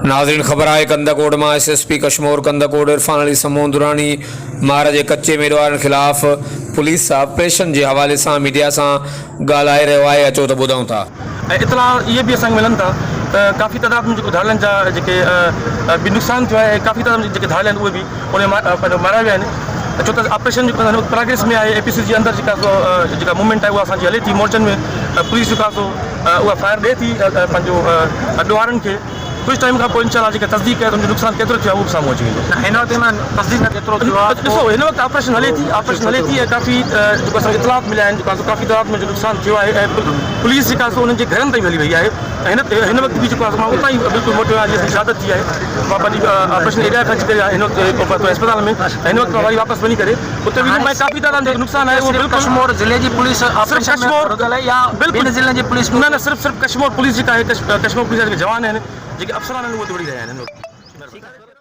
ناظرين خبر آهي ڪنڌڪوٽ مان S S P Kashmore Kandhkot Irfan Ali Samoon Durrani مار جي ڪچي ۾ ڏوهارين خلاف پوليس آپريشن جي حوالي سان ميڊيا سان ڳالهائي رهيو آهي اچو ته ٻڌون ٿا. ۽ اطلاع اهي به اسان کي ملن ٿا ته ڪافي تعداد ۾ جيڪو ڌاڙيلن جا جيڪي به نقصان ٿيو آهي ۽ ڪافي تعداد ۾ جيڪي ڌاڙيل آهن اهي به ان ۾ پنهنجو ماريا ويا آهن ڇو ته آپريشن جيڪو هن وقت پراگريس ۾ آهي اي پي سي جي اندر جيڪا سو جيڪا موومينٽ آهي اها اسان جي هلي ٿي مورچن ۾ پوليس جيڪا سو اها فائر ڏئي ٿي پنهنجو ڏوهارين کي ڪجهه ٽائيم کان پوء انشاء الله جيڪا تصديق ڪئي ته ان جو نقصان ڪيترو ٿيو آهي اهو به سامهون اچي ويندو. نه هن وقت ان تصديق نه ڪيترو ٿيو آهي ڏسو هن وقت آپريشن هلي ٿي آپريشن هلي ٿي ۽ ڪافي جيڪو اسان کي اطلاعات مليا آهن جيڪو آهي سو ڪافي تعداد ۾ جو نقصان ٿيو آهي ۽ پوليس جيڪا سو انهن جي گهرن تائين هلي وئي آهي ۽ هن هن وقت به جيڪو آهي سو مان اتان ئي بلڪل موٽيو آهيان جيئن شهادت ٿي آهي مان پنهنجي آپريشن ايريا کان اچي ڪري هن وقت پهتو آهيان اسپتال ۾ ۽ هن وقت مان وري واپس وڃي ڪري اتي ويندم ۽ ڪافي تعداد ۾ جيڪو نقصان آهي اهو صرف بلڪل ڪشمور ضلعي جي پوليس صرف آپريشن ۾ ڪشمور رڌل آهي يا بلڪل ٻين ضلعن جي پوليس به نه نه صرف صرف ڪشمور پوليس جيڪا آهي ڪشمور پوليس جا جيڪي جوان آهن جيڪي افسران آهن اهي اتي وڙهي رهيا آهن هن وقت.